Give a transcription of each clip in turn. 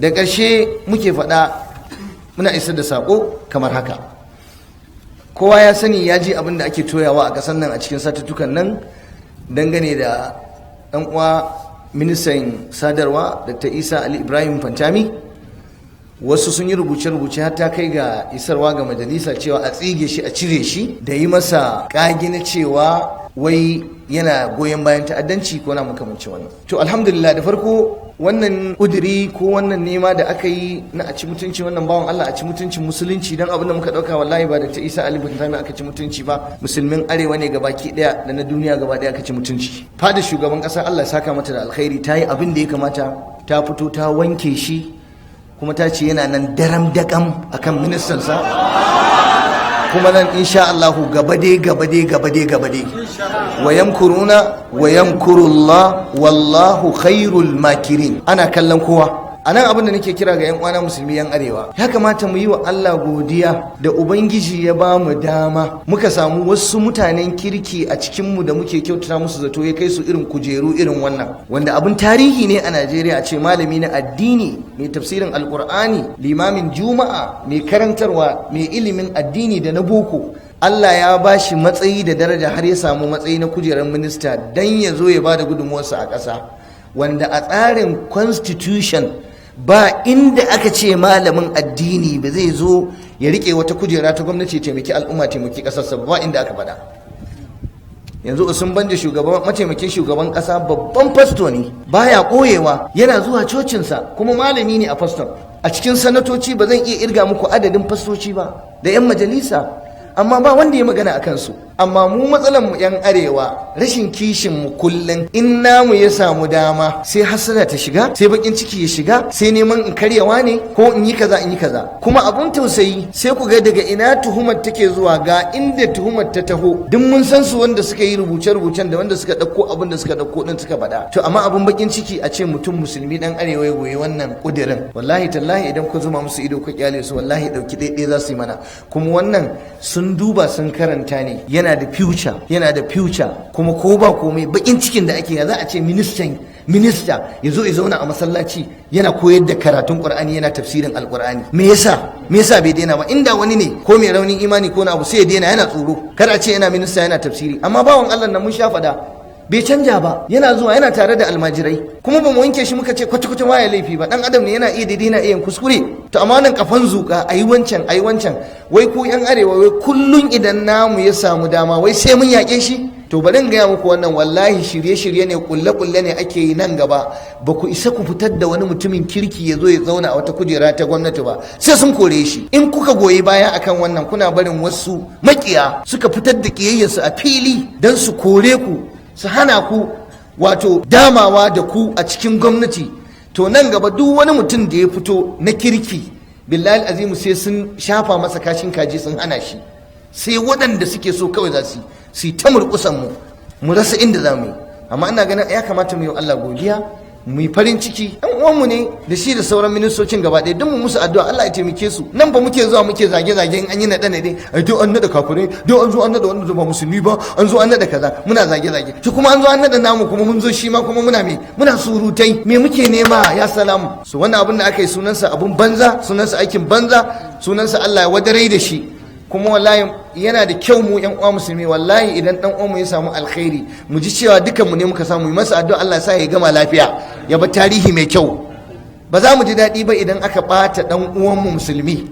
Da ƙarshe muke faɗa, muna isar da saƙo kamar haka. Kowa ya sani, ya ji abin da ake toyawa a ƙasar nan a cikin satuttukan nan dangane da ɗan uwa ministan sadarwa, Dr. Isa Ali Ibrahim Pantami. Wasu sun yi rubuce-rubuce har ta kai ga isarwa ga majalisa cewa a tsige shi, a cire shi, da yi masa ƙage na cewa wai yana goyon bayan ta'addanci ko na makamancin wannan. To, alhamdulillah, da farko wannan ƙudiri ko wannan nema da aka yi na a ci mutunci wannan bawan Allah, a ci mutuncin musulunci, don abin da muka ɗauka, wallahi ba Dr. Isa Ali Pantami aka ci mutunci ba, musulmin arewa ne gabaki ɗaya da na duniya gaba ɗaya aka ci mutunci. Fada shugaban ƙasa, Allah saka mata da alkhairi, ta yi abin da ya kamata, ta fito ta wanke shi, kuma ta ce yana nan daram dakam akan ministansa, kuma nan insha Allahu gaba dai, gaba dai, gaba dai, gaba dai. Wa yamkuruna wa yamkurullah, wallahu khairul makirin. Ana kallon kowa. A nan abin da nake kira ga 'yan uwana musulmi 'yan arewa, ya kamata mu yi wa Allah godiya da ubangiji ya ba mu dama muka samu wasu mutanen kirki a cikinmu da muke kyautata musu zato, ya kai su irin kujeru irin wannan, wanda abin tarihi ne a Najeriya a ce malami na addini, mai tafsirin Alkur'ani, limamin juma'a, mai karantarwa, mai ilimin addini da na boko, Allah ya ba shi matsayi da daraja har ya samu matsayi na kujerar minista don ya zo ya ba da gudunmuwarsa a ƙasa, wanda a tsarin constitution ba inda aka ce malamin addini ba zai zo ya rike wata kujera ta gwamnati, taimaki al'umma, taimaki ƙasarsa ba inda aka faɗa. Yanzu Osinbajo, shugaban, mataimakin shugaban ƙasa, babban fasto ne, baya koyewa, yana zuwa cocinsa, kuma malami ne a faston. A cikin sanatoci ba zan iya irga muku adadin fastoci ba da 'yan majalisa, amma ba wanda ya magana a kansu. Amma mu matsalan mu yan arewa, rashin kishin mu, kullun in namu ya samu dama sai hasada ta shiga, sai bakin ciki ya shiga, sai neman in karyawa ne ko in yi kaza, in yi kaza. Kuma abun tausayi, sai ku ga daga ina tuhumar take zuwa, ga inda tuhumar ta taho. Duk mun san su, wanda suka yi rubuce-rubucen da wanda suka ɗauko abin da suka ɗauko din suka faɗa. To, amma abun bakin ciki a ce mutum musulmi dan arewa ya goyi wannan kudirin. Wallahi tallahi, idan ku zuma musu ido ku kyale su, wallahi ɗauki ɗaiɗai za su yi mana. Kuma wannan sun duba, sun karanta ne, yana da future, yana da future. Kuma ko ba komai, bakin cikin da ake, za a ce ministan, minista ya zo ya zauna a masallaci yana koyar da karatun Qur'ani, yana tafsirin Alqur'ani. Me yasa? Me yasa bai daina ba? Inda wani ne ko mai raunin imani ko na abu, sai ya daina, yana tsoro kar a ce yana minista yana tafsiri. Amma bawan Allah nan, mun sha fada, bai canja ba, yana zuwa, yana tare da almajirai. Kuma ba mu wanke shi muka ce kwata kwata baya laifi ba, dan adam ne, yana iya daidai, yana iya kuskure. To, amma nan kafan zuka, ayi wancan, ayi wancan, wai ku yan arewa, wai kullun idan namu ya samu dama, wai sai mun yaƙe shi. To, bari in gaya muku wannan, wallahi shirye-shirye ne, kulle-kulle ne ake yi. Nan gaba ba ku isa ku fitar da wani mutumin kirki ya zo ya zauna a wata kujera ta gwamnati ba, sai sun kore shi. In kuka goyi baya akan wannan, kuna barin wasu makiya suka fitar da kiyayyarsu a fili don su kore ku, su hana ku wato damawa da ku a cikin gwamnati. To, nan gaba duk wani mutum da ya fito na kirki, billahi azimu, sai sun shafa masa kashin kaji, sun hana shi. Sai waɗanda suke so kawai za su yi ta murƙusan mu, mu rasa inda za mu yi. Amma ina ganin ya kamata mu yi Allah godiya, mu yi farin ciki. Ɗan uwanmu ne, da shi da sauran ministocin gaba ɗaya, duk mu musu addu'a Allah ya taimake su. Nan ba muke zuwa muke zage-zage in an yi naɗe naɗe, ai duk an naɗa kafirai, duk an zo an naɗa wanda ba musulmi ba, an zo an naɗa kaza, muna zage-zage. To, kuma an zo an naɗa namu, kuma mun zo shi ma kuma muna me? Muna surutai. Me muke nema? Ya salamu. So wannan abin da aka yi sunansa abun banza, sunansa aikin banza, sunansa Allah ya wadarai da shi. Kuma wallahi yana da kyau mu yan uwa musulmi, wallahi idan dan uwanmu ya samu alkhairi, mu ji cewa dukan mu ne muka samu, yi masa addu'a Allah ya sa ya gama lafiya, ya bar tarihi mai kyau. Ba za mu ji daɗi ba idan aka ɓata dan uwanmu musulmi,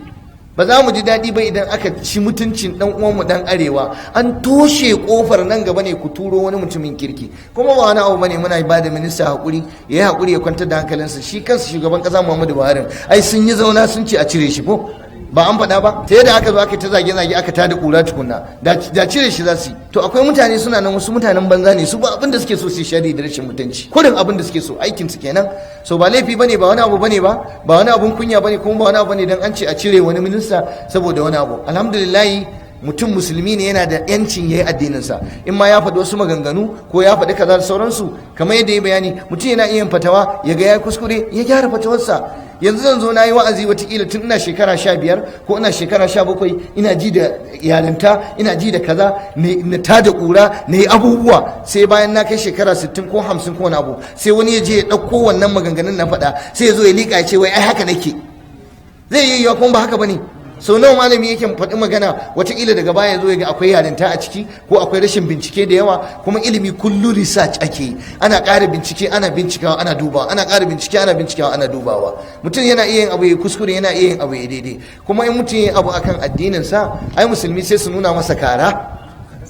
ba za mu ji daɗi ba idan aka ci mutuncin dan uwanmu dan arewa. An toshe kofar nan gaba ne ku turo wani mutumin kirki. Kuma ba wani abu bane, muna ba da minista hakuri, ya yi hakuri, ya kwantar da hankalinsa. Shi kansa shugaban kasa Muhammadu Buhari, ai sun yi zauna sun ce a cire shi, ko ba an faɗa ba? Sai da aka zo aka ta zage-zage, aka tada ƙura tukunna, da cire shi za su yi. To, akwai mutane suna nan, wasu mutanen banza ne su, ba abin da suke so su shari da rashin mutunci, kurin abin da suke so, aikin su kenan. So ba laifi bane, ba wani abu bane ba, ba wani abun kunya bane, kuma ba wani abu bane dan an ce a cire wani minista saboda wani abu. Alhamdulillah. Mutum musulmi ne, yana da yancin yayi addininsa. In ma ya faɗi wasu maganganu ko ya faɗi kaza da sauransu, kamar yadda ya bayani, mutum yana iya fatawa, ya ga ya kuskure, ya gyara fatawarsa. Yanzu zan zo na yi wa'azi, watakila tun ina shekara 15 ko ina shekara 17, ina ji da yarinta, ina ji da kaza, na ta da ƙura, na yi abubuwa. Sai bayan na kai shekara 60 ko 50 ko wani abu, sai wani ya je ya ɗauko wannan maganganun na faɗa, sai ya zo ya liƙa, ya ce wai ai haka nake. Zai yi yiwuwa kuma ba haka bane. Sau nawa malami yake faɗi magana, wataƙila daga baya zo ya ga akwai yarinta a ciki ko akwai rashin bincike da yawa. Kuma ilimi kullu research ake yi, ana ƙara bincike, ana bincikawa, ana dubawa, ana ƙara bincike, ana bincikawa, ana dubawa. Mutum yana iya yin abu ya kuskure, yana iya yin abu ya daidai. Kuma in mutum ya abu akan addinin sa, ai musulmi sai su nuna masa kara.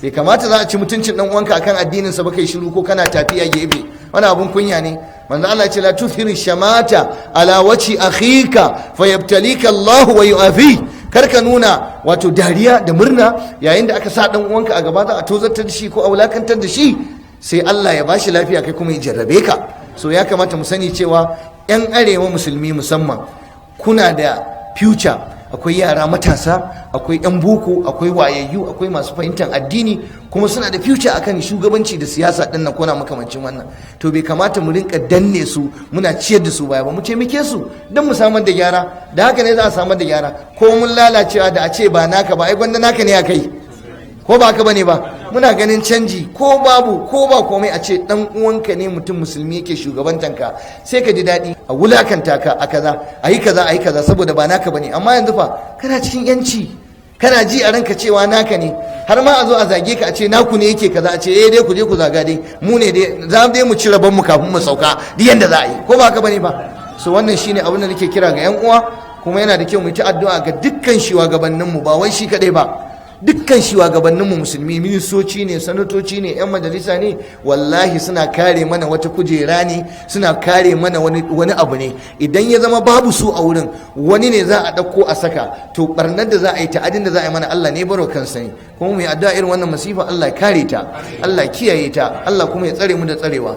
Bai kamata za a ci mutuncin dan uwanka akan addinin sa ba kai shiru ko kana tafiya gefe. Wani abun kunya ne. Manzo Allah ya ce: "La tuthiri shamata ala wajhi akhika fayabtalika Allah wa yu'afi." Kar ka nuna wato dariya da murna yayin da aka sa dan uwanka a gaba za a tozartar da shi ko a wulakantar da shi, sai Allah ya bashi lafiya, kai kuma ya jarrabe ka. So ya kamata mu sani cewa yan arewa musulmi musamman, kuna da future. Akwai yara matasa, akwai 'yan boko, akwai wayayyu, akwai masu fahimtar addini, kuma suna da future akan shugabanci da siyasa din nan kona makamancin wannan. To bai kamata mu rinka danne su, muna ciyar da su baya ba. Mu taimake su don mu samar da gyara. Da haka ne za a samar da gyara. Ko mun lalacewa da a ce ba naka ba, ai gwanda naka ne a kai, ko ba haka bane ba? Muna ganin canji. Ko babu ko ba komai, a ce dan uwanka ne mutum musulmi yake shugabantanka, sai ka ji daɗi. A wulakanta ka a kaza, a yi kaza, a yi kaza, saboda ba naka bane. Amma yanzu fa kana cikin yanci, kana ji a ranka cewa naka ne. Har ma a zo a zage ka, a ce naku ne yake kaza, a ce eh dai ku je ku zaga dai, mu ne dai za dai mu ci rabon mu kafin mu sauka, duk yanda za a yi. Ko ba haka bane ba? So wannan shine abin da nake kira ga yan uwa. Kuma yana da kyau mu yi ta addu'a ga dukkan shugabanninmu, ba wai shi kadai ba, dukkan shugabanninmu musulmi, ministoci ne, sanatoci ne, 'yan majalisa ne. Wallahi suna kare mana wata kujera ne, suna kare mana wani abu ne. Idan ya zama babu su a wurin, wani ne za a ɗauko a saka, to barnar da za a yi, ta'adin da za a yi mana, Allah ne baro kansa ne. Kuma mu yi addu'a, irin wannan masifa Allah ya kare ta, Allah ya kiyaye ta, Allah kuma ya tsare mu da tsarewa.